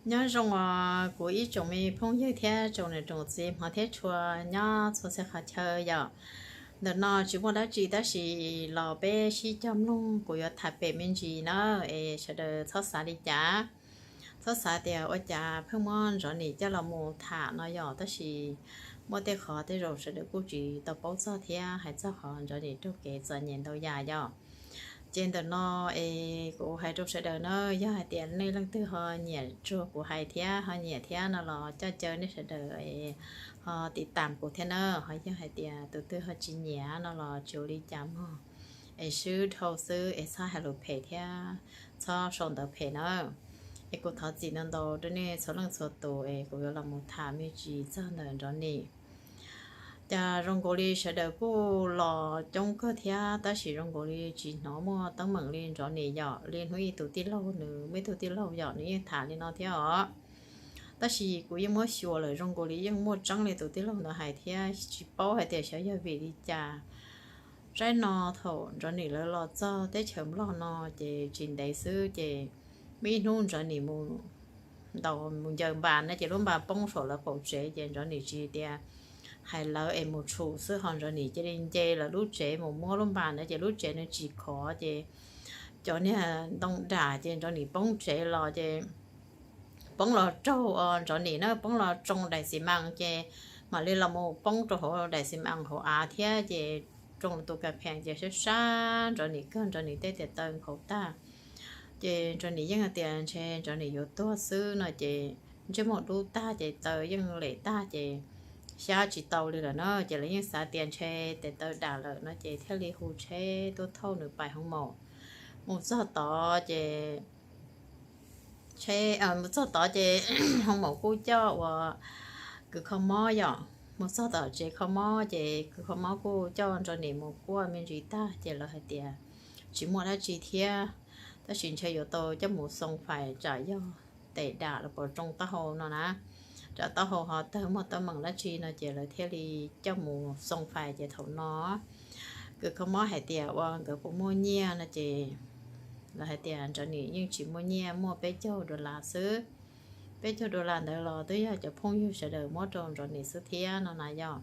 Nyob zoo os kuv ib tsoom me phooj ywg thiab tsoom niam tsoom txiv hmov thiab tshua nyob txhua txhia qhov chaw yom. Ntawm no tsis muaj dab tsi tab sis los peb sib cog mloog kuv yuav tham pem me ntsis na, es sawv daws txhob xav li cas. Txhob xav tias ua cas pheej muab Ntsov Nim coj los mus tham no yom, tab sis muaj tej qhov tej zaum sawv daws kuj tsis tau paub txog thiab hais txog qhov Ntsov Nim raug kev txom nyem ntau yam yom. Ces ntawm no es kuv hais rau sawv daws na, yog hais tias nej leej twg ho nyiam tsuag kuv hais thiab ho nyiam thiab no los coj caw nej sawv daws ho tiv tam kuv thiab na, ho yog hais tias tus twg ho tsis nyiam no los tsis ua li cas mog, es swb dhau xwb es txhob hais lus phem thiab txhob sau ntawv phem na. Es kuv thov txim ntau ntau rau nej txhua leej txhua tus es kuv yuav los mus tham me ntsis txog ntawm Ntsov Nim. Cas zoo nkaus li sawv daws kuj los coob kawg thiab tab sis zoo nkaus li tsis hnov muaj teeb meem li Ntsov Nim yom, li hnub ib tus tij laug nws muaj ib tug tij laug yom nws yeej tham li no thiab os. Tab sis kuv yeej muab xyuas lawm zoo nkaus li yeej muaj tseeb li tus tij laug ntawd hais thiab tsis paub hais tias xyov yog vim li cas. Tsaib no thaum Ntsov Nim lawv los txog teb chaws Nplog no ces tsis ntev xwb ces muaj ib hnub Ntsov Nim mus ntaus mus ncaws npas no ces lub npas poob saum lawv qaum tsev ces Ntsov Nim tsis tias hais lawv es mus tshum xwb ho Ntsov Nim cia li nce lawv lub tsev mus muab lub npas ntawd ces lub tsev nws tsis khov ces cov niag ntoo dam ces Ntsov Nim poob tsev los ces poob los raug Ntsov Nim na poob los tsoo daim xi mas ces mam li los mus poob rau hauv daim xi mas hauv av thiab ces tsoo tus kas phees ces sab sab Ntsov Nim kawg, Ntsov Nim tej tes taw nkhaus tag. Ces Ntsov Nim yeej hais tias ntshe Ntsov Nim yuav tuag xwb no ces ntsej muag dub tag ces taw yeej lem tag ces xyab tsis tau li lawm na ces lawv yeej xav tias ntshe tes taw dam lawm no ces thiaj li hu tsheb tuaj thauj nws pais hoo maum. Mus txog tod ces mus txog tod ces hoo maum kuj coj ua kws kho mob yom, mus txog tom tsev kho mob ces kws kho mob kuj coj Ntsov Nim mus kuaj me ntsis tag ces lawv hais tias tsis muaj dab tsi thiab, tab sis ntshe yuav tau coj mus xoo fais tsam yog tes dam los puas tsoo taub hau no na, tsam taub hau ho tawg muaj teeb meem dab tsi no ces lawv thiaj li coj mus xoo fais ces thaum no kws kho mob hais tias ua nkawd puas muaj nyiaj no ces lawv hais tias Ntsov Nim yeej tsis muaj nyiaj, muaj peb caug dollar xwb. Peb caug dollar ntawd los twb yog cov phooj ywg sawv daws muab rau Ntsov Nim xwb thiab no na yom.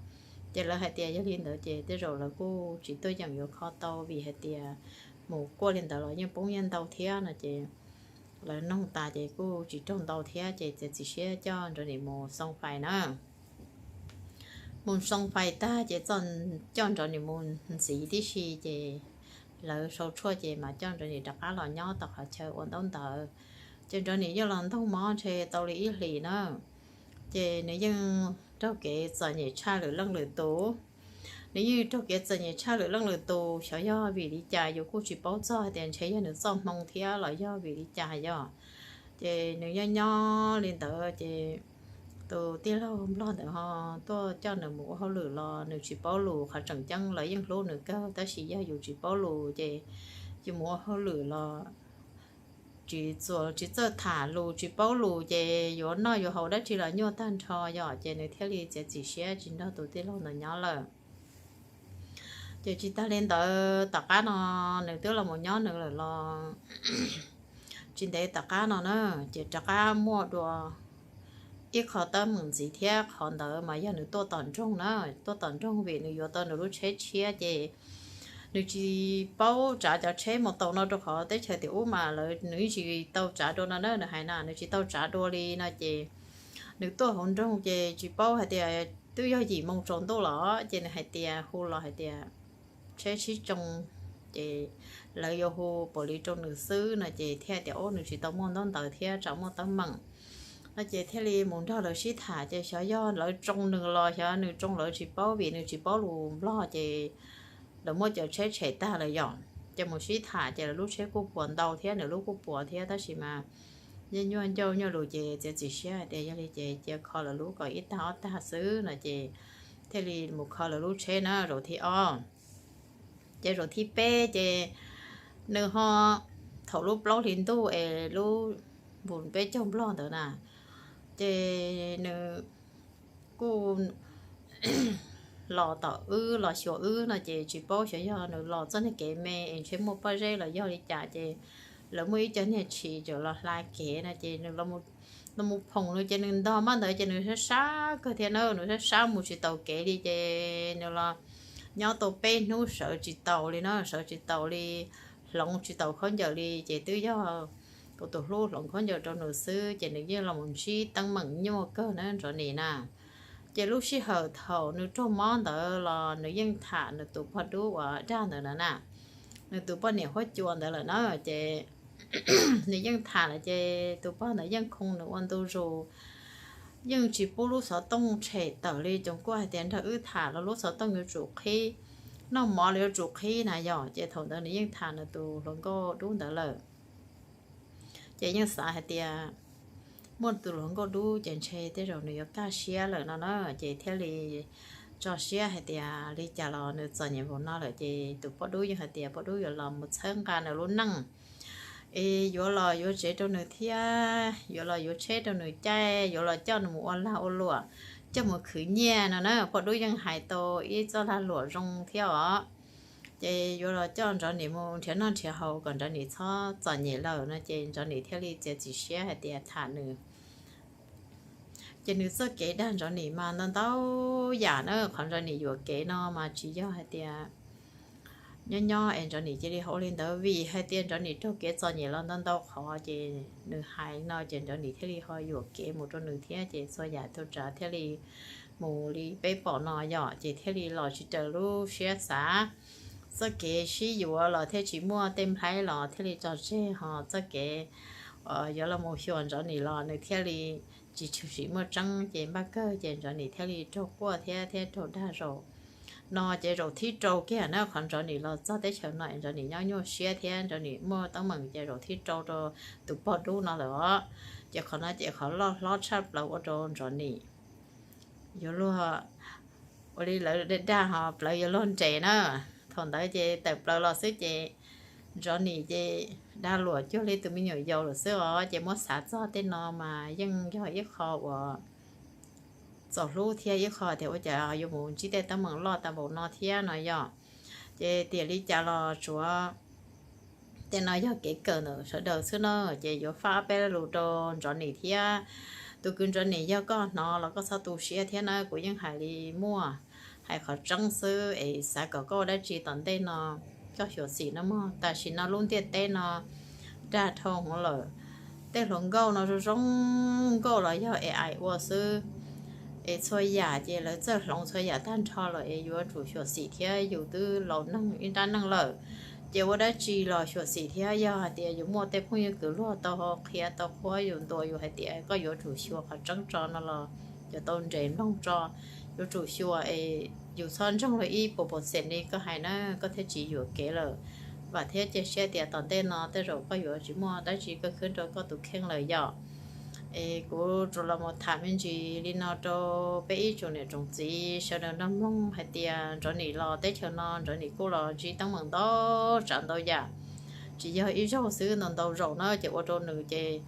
Ces lawv hais tias yog li ntawd ces tej zaum lawv kuj tsis tuaj yeem yuav kho tau vim hais tias mus kuaj li ntawd los yeej poob nyiaj ntau thiab no ces lawv noog tas ces kuj tsis raug ntau thiab ces txiav txim siab coj Ntsov Nim mus xoo fais na. Mus xoo fais tag ces coj Ntsov Nim mus ntxiv tib si ces lawv sau tshuaj ces mas coj Ntsov Nim rov qab los nyob tom qhov chaw ua ntaub ntawv. Ces Ntsov Nim yeej los ntoog mob ntshe tau li ib hlis na. Ces nws yeej raug kev txom nyem tshaj lwm leej lwm tus. Nws yeej raug kev txom nyem tshaj lwm leej lwm tus, xyov yog vim li cas yus kuj tsis paub txog hais tias ntshe yog nws txoj hmoo thiab los yog vim li cas yom. Ces nws nyob nyob li ntawd ces tus tij laug Nplog ntawd ho tuaj coj nws mus ua hauj lwm los nws tsis paub lus, qhov tseem ceeb lawv yeej hlub nws kawg tab sis yog yus tsis paub lus ces yus mus ua hauj lwm los tsis txawj tham lus tsis paub lus ces yuav noj yuav haus dab tsi los nyuaj tag nrho yom, ces nws thiaj li txiav txim siab tsis nrog tus tij laug ntawd nyob lawm. Ces tsis tas li ntawd tom qab no nws twb los mus nyob nws lawm los tsis ntev tom qab no na, ces rov qab muaj dua ib qho teeb meem ntxiv thiab, qhov ntawd mas yog nws tuaj tom nroog na, tuaj tom nroog vim nws yuav tau nws lub tsheb tshiab ces nws tsis paub tsav cov tsheb mus taus no rau qhov teb chaws tim ub mas lawv nws tsis tau tsav dua no na, nws hais na nws tsis tau tsav dua li no ces nws tuaj hauv nroog ces tsis paub hais tias twb yog yim moo tsaus ntuj los ces nws hais tias hu los hais tias tsheb sib tsoo ces lawv yuav hu pom li rau nws xwb no ces thiaj tias ub nws tsis tau muaj ntaub ntawv thiab tsam muaj teeb meem no ces thiaj li mus nrog lawv sib tham ces xyov yog lawv tsoo nws los xyov nws tsoo lawv tsis paub vim nws tsis paub lus Nplog ces lawv muab cov tsheb tshem tag lawm yom. Ces mus sib tham ces lawv lub tsheb kuj puas ntau thiab nws lub kuj puas thiab tab sis mas yeej nyuaj ncauj nyuaj lus ces txiav txim siab hais tias yog li ces cia kho lawv lub kom ib tag ob tag xwb no ces thiaj li mus kho lawv lub tsheb na zaum thib ob. Ces zaum thib peb ces nws ho thaum lub plaub hli ntuj es lub npus peb caug Nplog ntawd na ces nws kuj los tom wb los xyuas wb no ces tsis paub xyov yog nws los txoj niag kev me es ntshe muaj pob zeb los yog li cas ces lawv muaj ib co niag tshis coj los hla kev no ces nws los mus Nws mus phoom nws ces nws ntog mab ntawd ces nws sab sab kawg thiab na, nws sab sab mus tsis taus kev li ces nws los nyob tau peb hnub sawv tsis taus li na, sawv tsis taus li, hloov tsis taus khaub ncaws li ces twb yog kuv tus hlub hloov khaub ncaws rau nws xwb ces nws yeej los mus ntsib teeb meem nyuaj kawg na Ntsov Nim na. Ces lub sij hawm thaum nws raug mob ntawd los nws yeej tham nws tus pog dub uas dag ntawd na na, nws tus poj niam huab cua ntawd lawm na, ces nws yeej tham lawm ces tus pog ntawd yeej khoo nws ua ntu zus, yeej tsis pub lub xov tooj tshem tawm li, coos kuj hais tias nrog wb tham los lub xov tooj yuav tsum qhib, noj mov los yuav tsum qhib na yom. Ces thaum ntawd nws yeej tham nws tus hluas nkauj dub ntawd lawm, ces yeej xav hais tias muaj tus hluas nkauj dub ces ntshe tej zaum nws yuav kaj siab lawm no na, ces thiaj li tso siab hais tias li cas los nws txom nyem npaum no lawm ces tus poj dub yeej hais tias poj dub yuav los mus txhawb nqa nws lub neej, es yuav los yuav tsev rau nws thiab yuav los yuav tsheb rau nws caij, yuav los coj nws mus ua lag ua luam, coj mus khwv nyiaj no na. Poj dub yeej hais tau ib txoj lag luam zoo thiab os. Ces yuav los coj Ntsov Nim mus nrhiav noj nrhiav haus kom Ntsov Nim txhob txom nyem lawm no ces Ntsov Nim thiaj li txiav txim siab hais tias tham nws. Ces nws txoj kev dag Ntsov Nim mas ntau ntau yam na, qhov Ntsov Nim yuam kev no mas tsis yog hais tias nyob nyob es Ntsov Nim cia li ho ua li ntawd, vim hais tias Ntsov Nim raug kev txom nyem los ntau ntau qhov ces nws hais no ces Ntsov Nim thiaj li ho yuam kev mus rau nws thiab ces txhua yam txhua tsav thiaj li mus li peb pom no yom, ces thiaj li los tsis raws lub siab xav. Txoj kev sib yuav los thiaj tsis muaj tej nplhaib los thiaj li tso tseg, ho txoj kev yuav los mus xyuas Ntsov Nim los nws thiaj li tsis tshwm sim muaj tseeb, ces npaj kawg ces Ntsov Nim thiaj li raug quaj thiab thiab raug dag zaum no ces zaum thib rau kiag na, qhov Ntsov Nim los txog teb chaws no es Ntsov Nim nyob nyuaj siab thiab Ntsov Nim muaj teeb meem ces zaum thib rau rau tus pog dub no lawm os. Ces qhov no ces qhov loj hlob tshaj plaws ua rau Ntsov Nim yuav luag ua li lawv dag ho plawv yuav luag nres na. Thaum ntawd ces tawm plaws los xwb ces Ntsov Nim ces dag luam cuag li tus me nyuam yaus lawm xwb os. Ces muab xav txog tej no mas yeej yog ib qho uas txaus hlub thiab ib qho tias ua cas yuav mus ntsib tej teeb meem loj tag npaum no thiab no yom. Ces tiam li cas los tsuav tej no yog kev kawm ntawm sawv daws xwb na, ces yuav faj ob peb lus rau Ntsov Nim thiab. Tus kwv Ntsov Nim, yog koj hnov los koj txhob tu siab thiab na, kuv yeej hais li muaj, hais qhov tseeb xwb es xav kom koj ua dab tsi tom ntej no koj xyuam xim no mog. Tam sim no lub ntiaj teb no dag dhau hwv lawm, tej hluas nkauj no zoo zoo nkauj los yog A I ua xwb, es txhua yam ces lawv txawj hloov txhua yam tag nrho lawm es yuav tsum xyuam xim thiab, yus twb laus neeg ib nrab neeg lawm, ces ua dab tsi los xyuam xim thiab. Yog hais tias yus muaj tej phooj ywg kwv luag tau qhia tau qhuab yus ntuas yus hais tias koj yuav tsum xyuas qhov tseeb tso no los yuav tau nres mloog tso, yuav tsum xyuas es yus txhob ntsoog lawm ib puas pawv xees li koj hais na koj thiaj tsis yuam kev lawm. Vam thiab cia siab tias tom ntej no tej zaum koj yuav tsis muaj dab tsi koj khwb rau koj tus kheej lawm yom. Es kuv tsuas los mus tham me ntsis li no rau peb ib tsoom niam tsoom txiv sawv daws nrog mloog hais tias Ntsov Nim los teb chaws no Ntsov Nim kuj los ntsib teeb meem ntau tsav ntau yam, tsis yog ib zaug xwb, ntau ntau zaus na, ces ua rau nws ces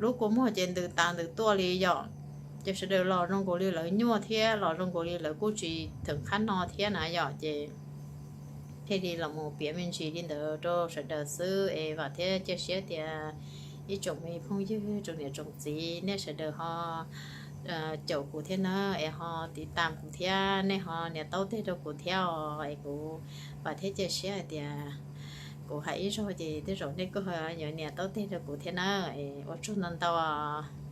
lub kua muag ces ntws tas ntws tuaj li yom. Ces sawv daws los zoo nkaus li lawv nyuaj thiab los zoo nkaus li lawv kuj tsis theem qhab no thiab na yom. Ces thiaj li los mus piav me ntsis li ntawd rau sawv daws xwb es vam thiab cia siab tias ib tsoom me phooj ywg tsoom niam tsoom txiv nej sawv daws ho caum kuv thiab na, es ho tiv tam kuv thiab, nej ho nias taub teg rau kuv thiab os. Es kuv vam thiab cia siab hais tias kuv hais ib zaug ces tej zaum nej kuj ho yuav nias taub teg rau kuv thiab na. Es ua tsaug ntau ntau os.